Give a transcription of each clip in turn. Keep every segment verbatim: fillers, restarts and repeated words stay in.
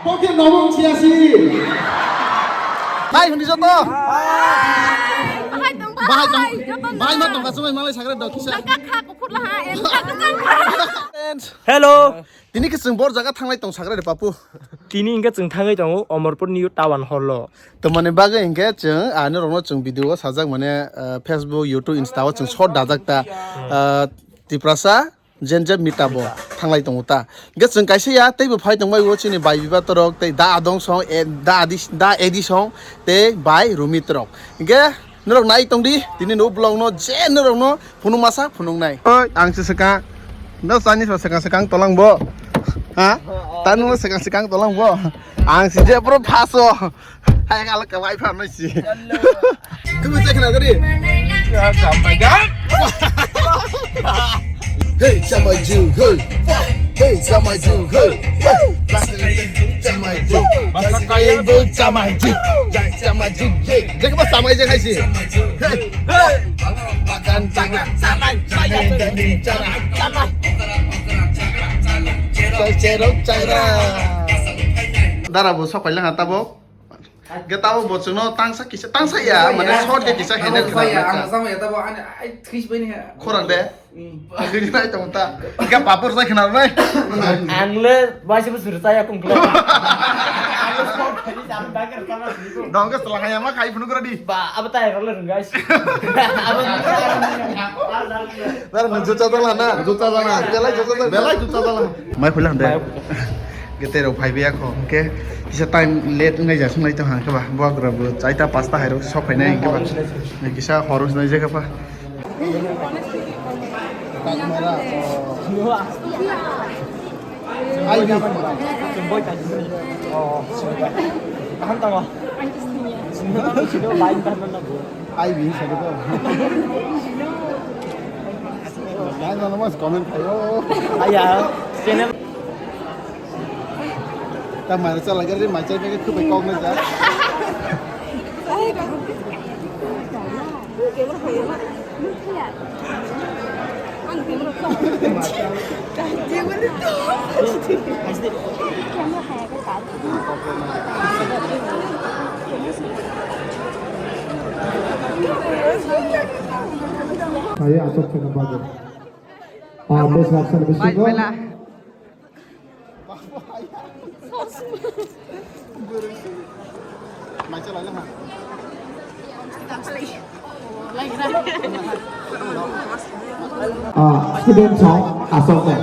Pocket nobo wngsiya si. Hai hwnwi joto. Bahai tong, bahai tong, bahai joto bahai ma na. Tongkha chumai malai sakre do kisa. Tangka kha kuphur laha, em kha kwchang kha. Hello. Tini khe chwng bor jaga thanglai tong sakre de papu. Tini hwnkhe chwng thangwi tongo Omorpur New Town Hall o. Tamani bagwi hwnkhe chwng ani rokno chwng video o sajak mane, ah, Facebook, YouTube, Insta o chwng short dajak ta. Ah, Tiprasa Gen Z meetup o thanglai tongo ta. Hwnkhe chwng kaisa ya teibo phai tongbai o chini bai bibatorok tei da adong song, e, da adi, da edi song tei bai rumit rok. Hwnkhe norok nai tongdi tini no vlog no je norok no phunuk masa phunuk nai. Oi, ang se swkang. No sani so swkang swkang tolang bo. Ha? Tanu no swkang swkang tolang bo. Ang si je bro phaso. Hai kala ka wi pha nai si. Kumu se khna gari. Hey, Jamai Jew, hey. Hey, Jamai Jew, hey. Jamai Jew. Basa kaya bo Jamai Jew. Jamai Jew, hey. Jaga ba Jamai Jew hai si. Hey. Hey. Bagan jaga Jamai Jew. Jamai Jew. Dara bo sok paila ha tabok. Ge tabo bo chwngno tangsa kisa, tangsa ya, mane short ge kisa handle khwna ya, ang sama ya tabo, ani, ai, thwis bai ni ha. Khorang de. Hmm. Gini nai tong ta. Ge papur sai khwna nai. Ang le bai se busur saya kung kla. Dong ge selang ya ma kai phunu kura di. Ba, abo tai role rung guys. Abo. Dar nujut chadala na. Jut chadala. Belai jut chadala. Belai jut chadala. Mai khulang de. Gete rok phai biya kho, hwnkhe kisa time late wngnai jak wngnai tong hwnkhe ba, buagra bo chaita pasta hai rok sok phainai hwnkhe ba, kisa horo wngnai jak kha pha. Ai bi. Kaham tamo. Ai bi, sadu ko. Nai, no, no, mas comment khayo. Aya, channel. Ta mai cha lagar ri mai cha ke khu bai kok na ja. Saya asok kena bagus. Ah, bos laksan bisingo. Ah, student song asok nai.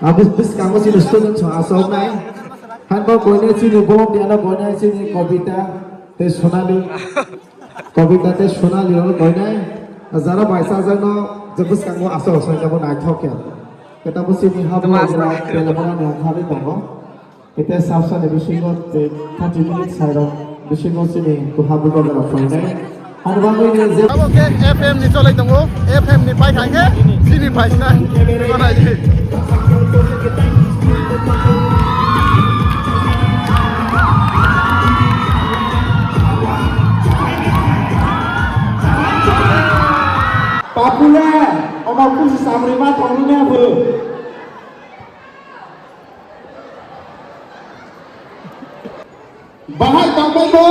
Ah, bis bis kamo sini student song asok nai. Han bo koine sini bom diana koine sini Kobita te Sonali. Kobita tei Sonali rok koinai jara bai sajak no je bwskango asok asok jabo naithok ya. Keta bo sini habu Tuma ajra asra. Telemana ni ongkhari tongo. Kete sabsa ni bisingo te thirty minutes sai rok bisingo sini tu habu ko jara koinai. Ano bangwi ni je Abo ke F M ni cholai tongo. F M ni pai khai khe sini pai sinai. Ko nai di. Papule, omo kusi samri ma thangni ne bu. Bahai tangbai bo.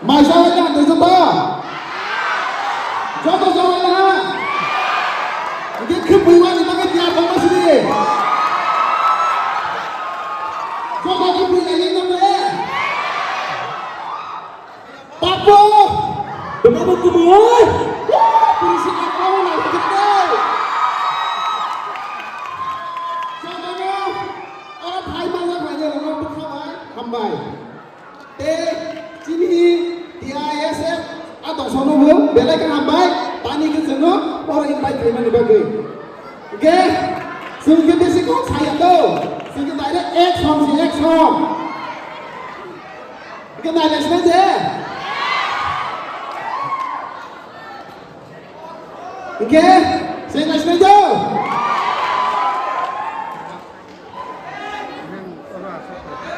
Maisa wai na tei joto. Joto jawai na. Ike khibui wani bagwi tiyar tongma sidi. Joto khibui lai nang nang le. Papo. Bebo kubu. Puri si papo na khibui. Joto no. Ora thai manya manya rano bukha bai. Hambai. Tei chini T I S F a dosano bo belai khe hambai, tani khe chwngno oro invite khaimani bagwi. Hwnkhe chwng khe bisi kok saya to, chwng khe direct action se action. Hwnkhe nai nai sinai je. Hwnkhe chwng nai sinai to.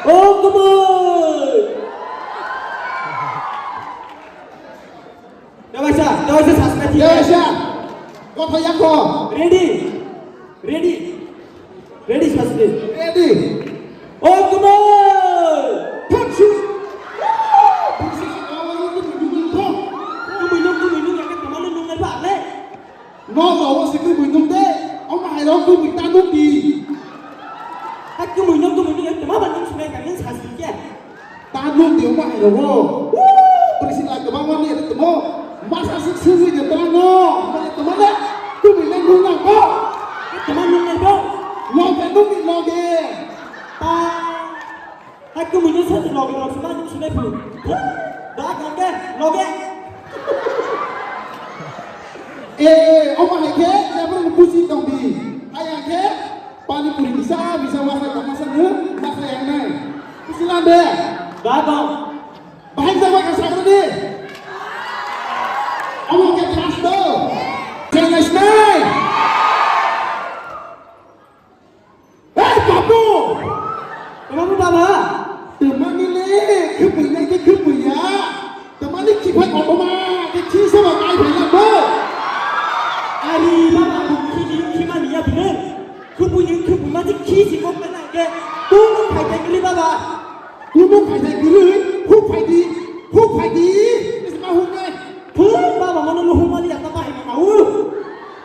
O kumui! Kabaisa, kabaisa subscribe Kaisa. Kotha yakho. Ready. Ready. Ready sasri. Ready. O kumar. Thaksu. Kumui nung, kumui nung, ake tamano nung nai ba le. No, no, o si kumui nung de. Omo hai rok kumui ta nung di. Hai kumui nung, kumui nung, ake tamano nung sunai ka nung sasri kya. Ta nung di omo hai rogo. Woo! Bwrwi sila kwbangma ni ere tongmo. Masa sik sugwi de twlang no. Mane twmane kubui le nung nang bo. Kwma nung nai bo. Loge nung ni loge. Ta. Hai kubui no sa loge rok sima nung sinai bu. Da kan ke loge. Eh, eh, omo hai khe, jabra ni pusi tong di. Hai hai khe, pani puri bisa, bisa masa, masa nung, masa yang nai. Pusi lambe. Da dong. Bahai jaba ka sakra di. Omo ke trust do. Jangai sinai. Hei, babu! Babu, baba! Temani le, khibui nai ke khibui ya. Temani khiphai otoma, ke khi saba kai phai ya bo. Ari, baba, bu khi ni khi mani ya bine. Khibui ni khibui ma ji khi si kok na ke. Tu khai kai kri baba. Kuno khaisai kwrwi, huk phaidi, huk phaidi, is ma huk nai. Thung baba mono luhung mali ya ta bahai ma u.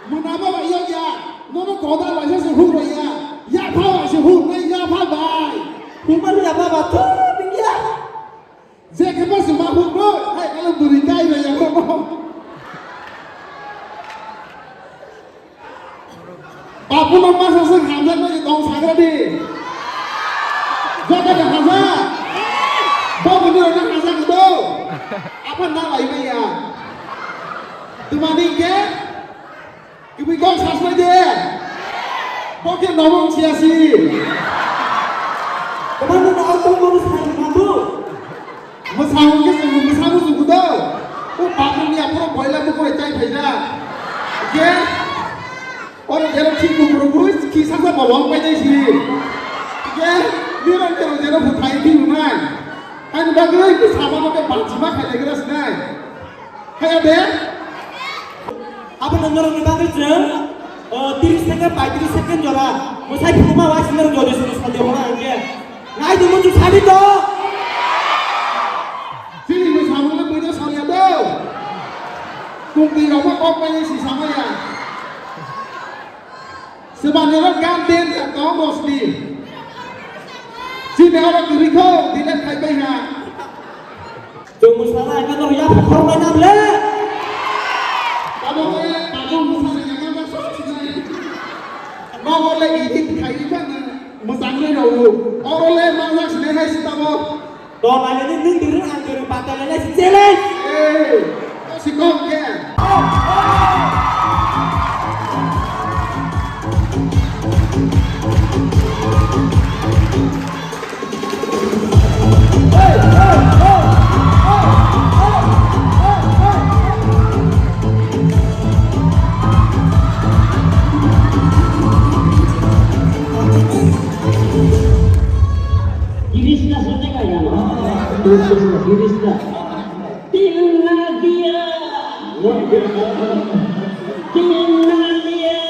Mona baba yo ya, nono koda laisa se huk roi ya, ya pha bai se huk nai, ya pha bai. Huk mali ya baba, thung bing ya. Je khe ba se ma huk roi, hai kalo buri kai roi ya rono. Babuno masa se hamjak bai tong sagra di. Joto de haja. Babuni rona haja kudo. Apa na lai maya. Tumani ke? Kibi kong sasmai de. Boke nomong siasi. Kemana na aku mau sai mampu? Mwsang khe chwng mwsang muchung kudo. O bakhrokni aphuru boila bukhuroi chai phaijak. Khe oro jero thik bukhurok bui khi saksa bolong painai si. Khe nirok jero jero bwthai phi rwnai. Haini bagwi bwsabano khe banchima khailaigra sinai. Haya de? Abo nang norokni bagwi chwng, o, tris second, paitris second jora mwsai phunukma wai se norok jodi sini sadi hona hwnkhe. Nai di muchung sadi to. Chini mwsamungno buino soriya do. Kungtwi rokma kok paini si samaya. Swbani oro gan den jak tong bosni. Chini oro kwrwi kho, delete khai pai ha. Chwng mwsana khe no ya khornai nam le. Tamo le tamo mwsana ya ma sok sinai. Nogo le edit khai kha na mwsang le rw. Oro le ma jak sinai hai si tamo. To lainani nwng diri ang diri batalana si challenge. Eh, to si kok ke. Krishna sotega yama. Krishna. Tinna diya. Tinna diya.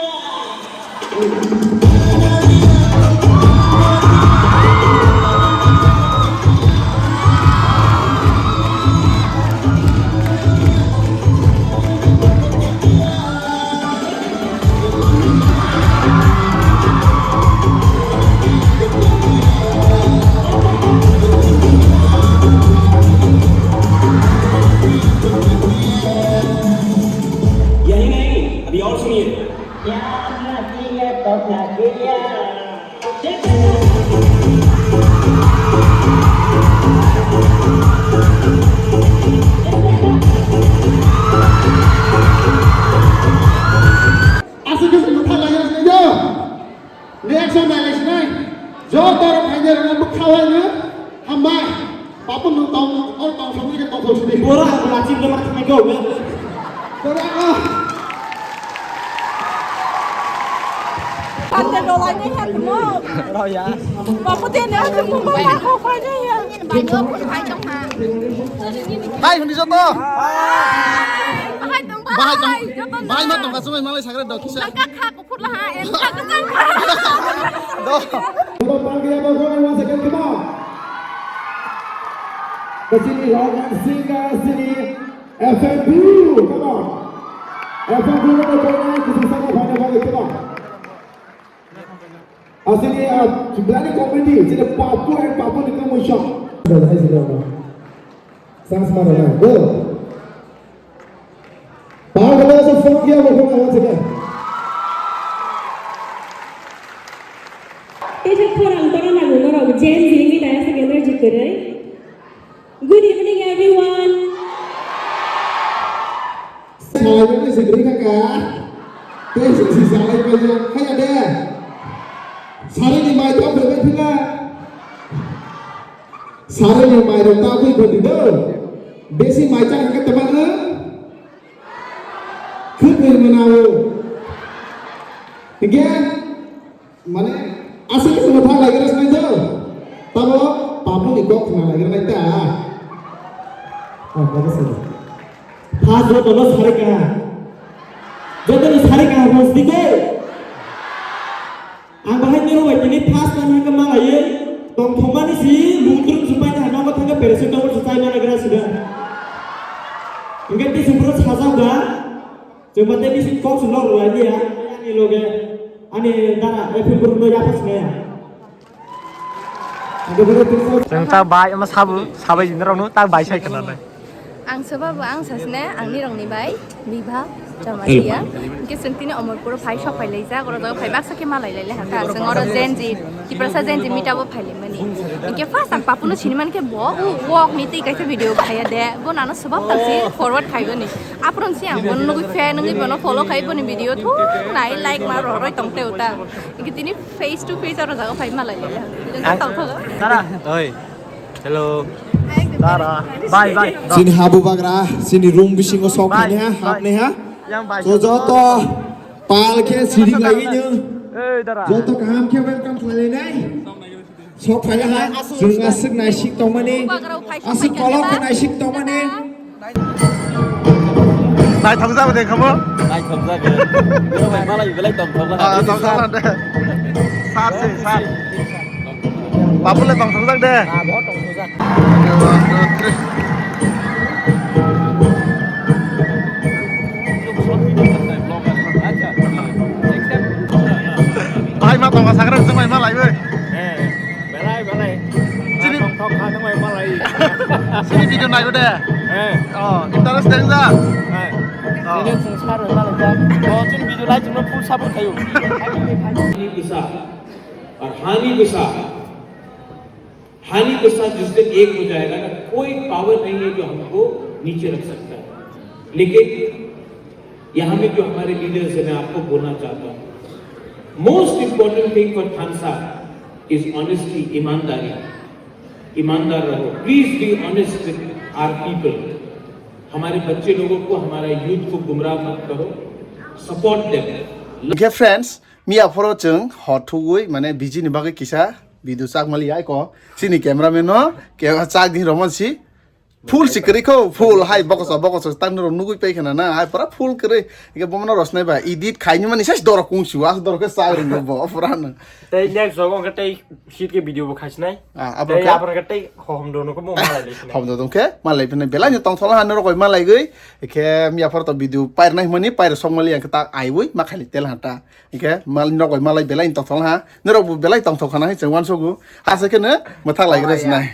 यही नहीं, अभी और सुनिए। क्या नाचिए तो नाचिए। Asik asik mutha lagi asik yo. Next one lagi sinai. Joto rok khaina rok bukha wai no. Hambai. Bapu no tong or tong song ni tong song sini. Bora aku lacim le mak thangna go. Bora ah. Pate dolai ni hat mo. Roya. Bapu te ne hat mo ba ko khai ne ya. Hai huni joto. Hai tong. Bahai tong, bahai ma tongka chumai malai sakre do kisa. Kha kuphur laha, em kha kwchang. Do. Come on, Pangkaya Bokong, and once again, come on. Kasini Rogan Singer, sini F M B, come on. F M B, come on, come on. Asini, ah, Jibrani committee, sini Papu and Papu ni kamu shop. Chance maro na, go. Power of the song, yeah, go, go, once again. Teisa khorang toro nango norok Gen Z ni daya se energy kwrwi. Good evening, everyone. Salai ni se gri kaka. Teisa si salai pa ya, kaya de. Sari ni mai to bebe thila. Sari ni mai ro ta bui bodi do. Besi mai chang ke teman na. Khwtwi mwnao. Hingke, mane, aswk se mwthang laigra sinai do. Tamo, Pablo ni kok khna laigra nai ta. Ah, bagus saja. Pha joto no sari kaha. Joto no sari kaha bos dike. Ang bahai niro bai tini first time hingke malaiwi tongthokmani si mungtrum se paina hano wngkha thangkhe paracetamol se chai mana gra sida. Hingke tisung phuru sajak ba, chwng ba tei bisi kok se lok rwlai liya, ani loge ani dara F M phuru no yapha sinaya. Hingke phuru tisung Chwng ta bai ama sabu, sabai jin rok no ta bai sai khana nai. Ang soba bo ang sasne, ang nirokni bai, Bibha Jamatia. Hingke chwng tini Omorpuro phai sok phai laijak, oro jaga phai baksa khe malai lai lai hakha. Chwng oro Gen Z, Tiprasa Gen Z meet up o phai lai mani. Hingke first ang Papuno sini man khe bo, u wok ni twi kaisa video khaiya de, bo nano soba phalsi forward khai goni. Apron si ang bono nugui fan nugui bono follow khai boni video thung nai like ma roroi tong te uta. Hingke tini face to face oro jaga phai malai lai hakha. Ang tong thogo. Tara. Oi. Hello. Dara. Bye, bye. Chini habu bagra, chini room bisingo sok Bye, thani ha, bye. Hapni ha. Yang bye. So joto pal khe siring lagi nyo. Ei, dara. Joto kaham khe welcome khlai nai. Sok thani ha, chwng aswk naisik tongmani. Aswk kolok khe naisik tongmani. Naithok jabo de khamo? Naithok jago. Biro bai malai belai tongthok Ah, laha. Tongthok laha de. Sar se, sar. Babu le tongthok jak de. Ah, bo tongthok jak. Bahai ma tongo sakra jemai malai bai. Eh. Belai, belai. Chini Ah, tongthok kha, tongbai malai. Chini video naigo de. Eh. Oh, interesting da. Eh. Oh. Chini sung sar bai malai da. Oh, chini video lai chungno full support khayo. हानि के साथ और हानि के साथ, हानि के साथ जिस दिन एक हो जाएगा ना, कोई पावर नहीं है जो हमको नीचे रख सकता है। लेकिन यहाँ में जो हमारे लीडर्स हैं, मैं आपको बोलना चाहता हूँ, most important thing for थानसा is honesty, ईमानदारी। ईमानदार रहो। Please be honest with our people। हमारे बच्चे लोगों को, हमारा यूथ को गुमराह मत करो, support them। Hingke friends, miya phoro chwng hor thugwi mane biji ni bagwi kisa video chak mali ya ko chini cameraman no ke chak di romon si. Full si kwrwi kho, full hai bokosa bokosa tang norok nugui pai khana na, hai pura full kwrwi. Hingke bomono rosnai ba edit khaini mani sai dorok kung su, as dorok khe chak ringo bo pura no. Tei next jogo hingke tei seat khe video bo khaisinai. Ah, abo Tei khe? Abo hingke tei hohom dono khe bo malai lai sinai. Hom do dong khe malai phine belai no tongthok ha norok bai malai gwi. Khe miya phor to video pair nai mani pair sok mali ang khe ta aiwi ma khaili tel ha ta. Hingke mal norok bai malai belai tongthok ha. Norok bo belai tongthok khana hai chwng wansogo. Hasa khe no mwthak lai gre sinai.